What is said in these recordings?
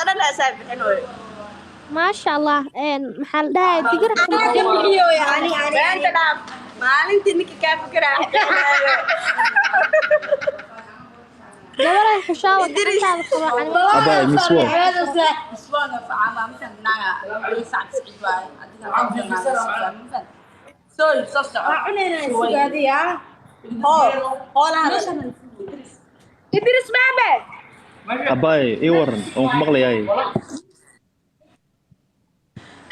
Dhan asaa bixinooyo. Maasha Allah, maxaa la dhahay, digir. Beenta dhaaf. Maalintii ninka kaa fikiraa. Gabaray xishaawa gacantaada qaba. Abay, Miss World. Idris Baabe. Abay, ii waran, waan ku maqlayaay.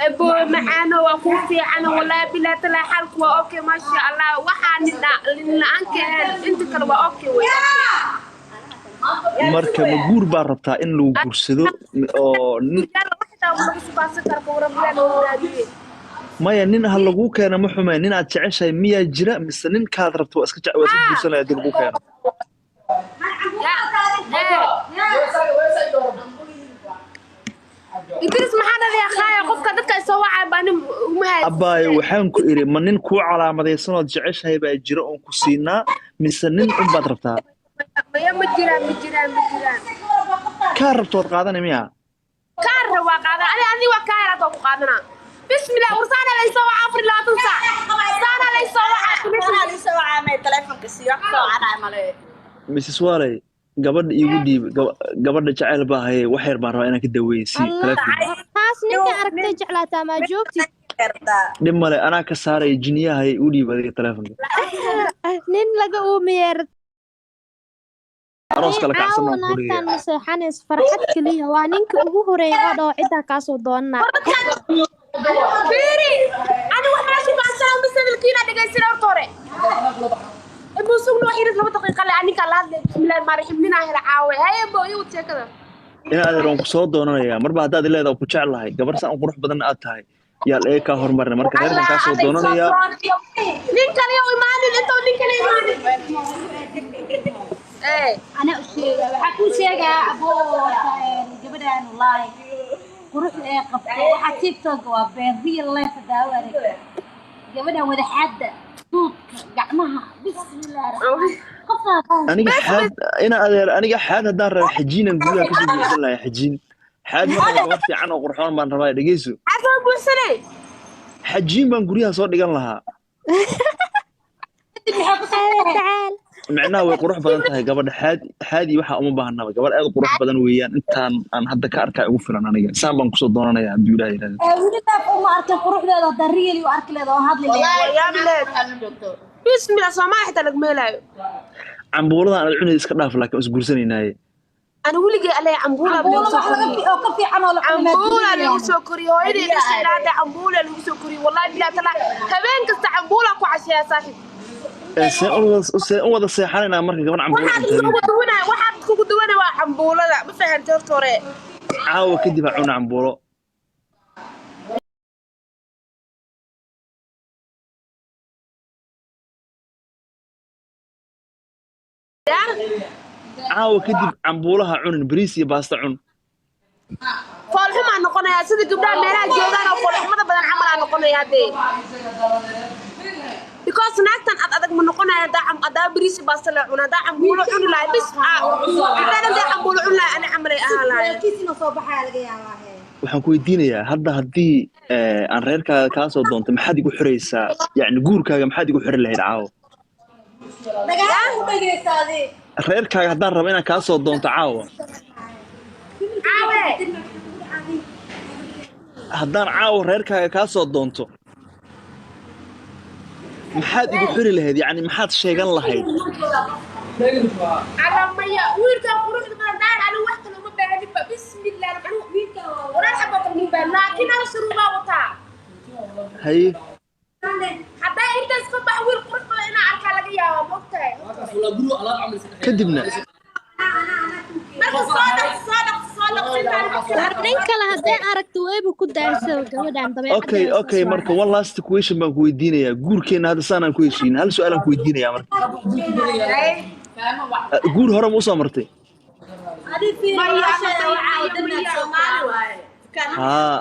Abo macaano, waa kuu fiican, wallahi bilaa talaa, xaalku waa okay, maasha Allah. Waxaa nin la-aan ka ahayn, inta kale waa okay wey. Marka ma guur baa rabtaa in lagu guursado oo nin? Yalla, waxtaa lagu subaansan kara, ka waran biyaa lagu raadiyey? Maya, nin ha laguu keeno ma xumee, nin aad jeceshahay miyaa jira mise ninkaad rabto waa iska waa iska guursanaya haddii lagu keeno? Ya, Idris, maxaa dhadaya khaaya qofka dadka ay soo wacay baa nin uma haysto. Abaayo, waxaan ku iri, ma nin kuu calaamadaysan ood jeceshahay baa jira oon ku siinaa mise nin un baad rabtaa? Maya, ma jiraan, ma jiraan, ma jiraan. Kaa rabto waad qaadanay miyaa? Kaarra waa qaadan ani, ani waa kaa yaraata waa ku qaadanaa. Bismillah, warsaana laysoo waca 24 saac, saana laysoo waca. Telefonka siiyo, wax soo canaa male. Mrs Waley, gabadha iigu dhiib. Gabadha jacayl baa haye, wax yar baan rabaa inaan ka daweeye, si telefoon. Taas ninka aragtay jeclaataa, maa joogtid? Dhib male, anaa ka saaraya jiniyaha, igu dhiib adiga telefonka. Nin laga uumiyeer. Aroos kala kacsan Caawa baan ku naagtan dhigaya. ma seexanays, farxad keliya. Waa ninka ugu horeeya oo dhaho ciddaa kaasoo doonana. Fiiri, ani wax meesha baansana masadalkiina dhegaysana. Horta hore Abu sugna wax yar, 2 daqiiqa le aninka la hadlay. Bismillahi rahmaani rahiim, ninaa hela caawe. Haye bo, igu sheekada. In adeer, waan ku soo doonanayaa marba haddaad leedahay ku jeclahay, gabar saan u qurux badan aad tahay, yaal ee kaa hormarina. Marka reerkan kaa soo doonanayaa. Nin kale u imaanin, intuu nin kale imaanin. Ee. Anaa u sheegaa, waxaa kuu sheegaa aboo, gabadhaan wallaahi quruxda ee qabto, waxaa TikTok waa been, real life daawo arag gabadhan wadaxaadda, duudka, gacmaha, bismillaah qofaa. Aniga xaad, ina adeer, aniga xaad haddaan raba xajiinan guryaha kasoo buuxsan lahaa xajiin. Xaad marka gabar fiican oo qurxoon baan rabaa, dhegeyso. Xasoo buuxsanay. Xajiin baan guryaha soo dhigan lahaa. Tacaal. Micnaha way qurux badan tahay gabadha. Xaad xaadi waxaa uma baahnaba, gabadh aad u qurux badan weeyaan. Intaan aan hadda ka arkaa ugu filan aniga, saan baan kusoo doonanaya hadduu Ilaah yidhahdo. Weli laaf uma arkin quruxdeeda, haddaa real u arki leeda oo hadli leeda. Bismillah, Soomaali xitaa laguma helaayo. Cambuuladan aad cunaysa iska dhaaf, laakiin is guursanaynaye. Ani weligay alle cambuula cambuulo wax laga oo ka fiican oo la cuno. Cambuula lagu soo koriyo, hooyaday dhashay ilaa hadda cambuula lagu soo koriyo. Wallahi billahi taala, habeen kasta cambuula ku casheeyaa, saaxiib. Ee, see u wada seexanaynaa marka gabadh cambuula Waxaad cunta kugu habeenkii? duwanaya, waxaad kugu duwanaya waa cambuulada, ma fahantay horta hore? Caawa kadib ha cuna cambuulo. Ya. Caawa kadib cambuulaha cunin, bariis iyo baasta cun. Foolxumaa noqonayaa, sida gabdhaha meelaha joogaan oo foolxumada badan camalaa noqonayaa dee, because naagtan ad adag ma noqonaya haddaa bariis iyo baasta la cuna. Haddaa cambuulo cuni lahay bis, gabdhaha haddaa cambuulo cuni lahay, ani camalay ahaan lahay. Kiisina soo baxaya laga yaabaa hee. Waxaan ku weydiinayaa hadda, haddii aan reerkaaga kaa soo doontay, maxaad igu xiraysaa? Yacni guurkaaga maxaad igu xiri lahayd caawa? Dhagaha ku dhegeysaadi. Reerkaaga haddaan rabo inaan kaa soo doonto caawa. Caawe. Haddaan caawa reerkaaga kaa soo doonto, maxaad igu xiri lahayd? Yacni maxaad sheegan lahayd? Alla maya, wiilkan quruxda badan daar, anigu wax kale uma baahaninba. Bismillah, anigu wiilkan walaal xabaa kale uma baahan, laakiin hal shuruudaa wataa. Haye. Haddaa intaas ka bax, wiil qurux badan inaa arkaa laga yaabaa, ma ogtahay? Kadibna? Marka soo dhaqso, soo dhaqso, soo dhaqso intaan. War nin kale hadday aragto wayba ku daayso gabadhan. Okay. Dabeecaddeeda. Okay, marka one last question baan ku weydiinayaa. Guurkeenna hadda saanaan ku heshiin, hal su-aalaan ku weydiinayaa. Marka guur hore ma usoo martay? Adi fiiri. Maya, walaasheeda maya, waxaa maya, wadanaad maya. Soomaali. Haa,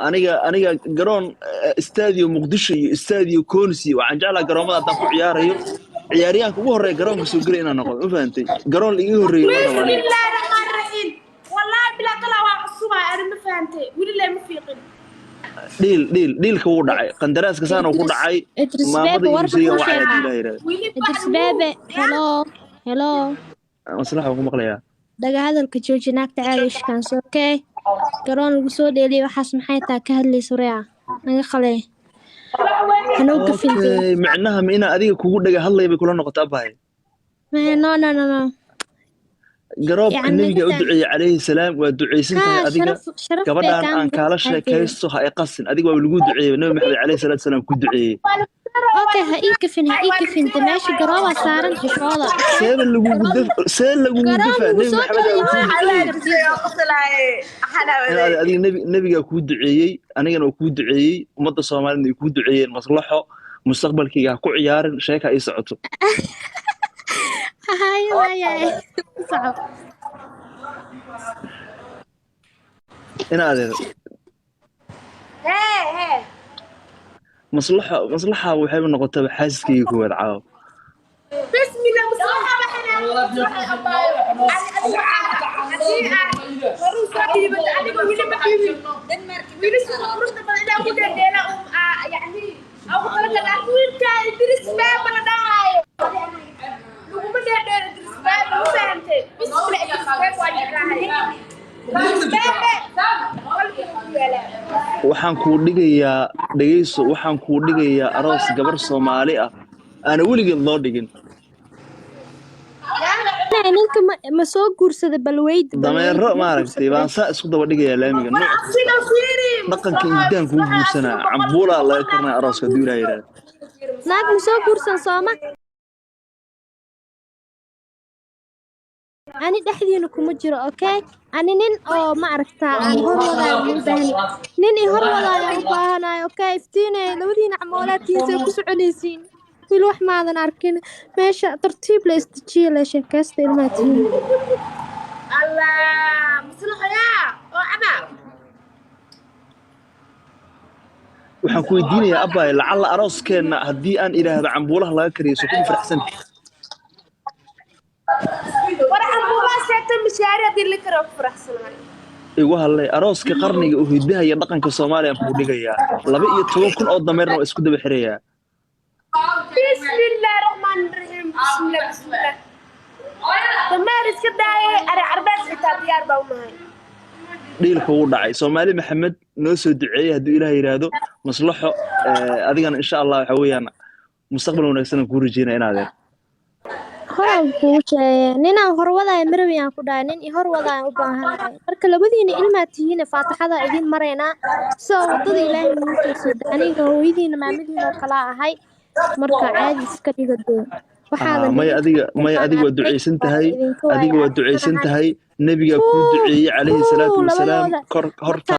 aniga garoon Stadio Muqdisho iyo Stadio Consi, waxaan jeclaa garoomada haddaan ku ciyaarayo, ciyaaryahanka ugu horreeya garoonka soo gelay inaan noqdo, ma fahantay? Garoon la iga horreeyay ma rabo aniga. Bismillahi raxmaani raxiim, wallahi bilaa talaa waa cusubaa. Ani ma fahantay, weli lee ma fiiqin. Dhiil dhiil dhiilka wuu dhacay, qandaraaska saana ku dhacay. Idris Maamada Bebe, warka iyo kuu wacay sheegaa. haddii Ilaah yidhaahdo. Weli Idris Bebe, hello, hello. Maslaxa waan ku maqlayaa. Dhaga hadalka jooji, naagta caadi ishkaanso, okay? Garoon lagu soo dheeliyay waxaas maxay taa ka hadlaysa? Wareeca naga qalay, hanoo gafintay. Okay, micnaha ma inaa adiga kugu dhaga hadlaya bay kula noqotaa, bahay? No, no, no, no. Garoobka Yacni nebiga u naga duceeyey calayhi salaam, waa ducaysan tahay haa adiga. Sharaf sharaf bay Gabadhan kaa aan kaala mudan tahay. sheekaysto, ha i qasin. Adiga waa lagu duceeyey, Nabi Maxamed calayhi salaatu salaam ku duceeyey. Okay, ha ii gafin, ha ii gafin de. Meesha garoobaa saaran, xishooda, okay? Seeba lagugu daf, see lagugu Garoon dafaa? lagu Nebi soo Maxamed dheeliyay aa maxaa kuu dhihi duceeyey. kartid? Inaad adiga nebigaa kuu duceeyey, anigana waa kuu duceeyey, ummadda Soomaalida ay kuu duceeyeen. Maslaxo, mustaqbalkayga ha ku ciyaarin, sheeka ii socoto. Haye, waayahay, soco. Ina adeer. Hee hee. Maslaxo, maslaxa waxayba noqotaba xaaskayga koowaad caawa. Bismillah, maslaxa waxana maslaxa abaayo. Haddii aad horu soo dhiibato, adiga weli ma dhiibin. Wiilasha quruxda badan inaa ku dheeldheela yacni ugu talagal. Wiilka Idris Bebe la dhahaayo laguma dheeldheelo. Idris Bebe, ma fahantay? Bismillah, Idris Bebe waa jeclahay. Idris Bebe qalbiga ku yaalaa. Waxaan kuu dhigayaa, dhegeyso, waxaan kuu dhigayaa aroos gabar Soomaali ah aana weligeed loo dhigin. Ninka ma soo guursada balweyd? Dameero maaragtay baan saa isku daba dhigayaa laamiga War nooc asiga fiiri. Dhaqanka hiddaan kuu guursanaa, cambuulaa laga karnaa arooska hadduu Ilaah yidhaahdo. Naag ma soo guursan sooma? Ani dhexdiina kuma jiro, okay? Ani nin oo ma aragtaa aan hor wadaayo uma baahni, nin i hor wadaayo u baahanayo, okay? Iftiinay labadiina camoolaadkiisa ku soconaysiin. Wiil wax maadan arkin, meesha tartiib la isdejiya, la sheekaysta, ilmaha tihiin. Allah, maslaxa yaa oo caba. Waxaan ku weydiinayaa abbaay, lacalla arooskeenna haddii aan idhaahdo cambuulaha laga kariyo, soo kuma faraxsan? War cambuulaa sheegtay, mishaari haddii la karo ku faraxsanahay. Igu hadlay, arooska qarniga oo hidaha iyo dhaqanka Soomaaliya aan kuu dhigayaa, 12,000 oo dameerna waa isku daba xirayaa. Bismillah raxmaan raxiim, bismillah, bismillah. Dameer iska daayay, ari carbeed xitaa diyaar baa u nahay. Dhiilka wuu dhacay. Soomaali Maxamed noo soo duceeyey hadduu Ilaah yidhaahdo. Maslaxo, adigana insha Allah waxa weeyaan mustaqbal wanaagsan aan kuu rajeynaya, inaadeer. Horaan kuu sheegay, ninaan horwadaayo marawi aan ku dhahay, nin i horwadaayo u baahanahay. Marka labadiina ilmaa tihiine, faataxada idin maraynaa soo wadada Ilaahay nagu toosay. Aniga hooyadiina maamadiina oo kalaa ahay, marka caadi iska dhiga dee. Waxaadan Maya, adiga maya, adiga waa ducaysan tahay, adiga waa ducaysan tahay, nebigaa kuu duceeyey calayhi salaatu wasalaam. Labadooda. Kor horta.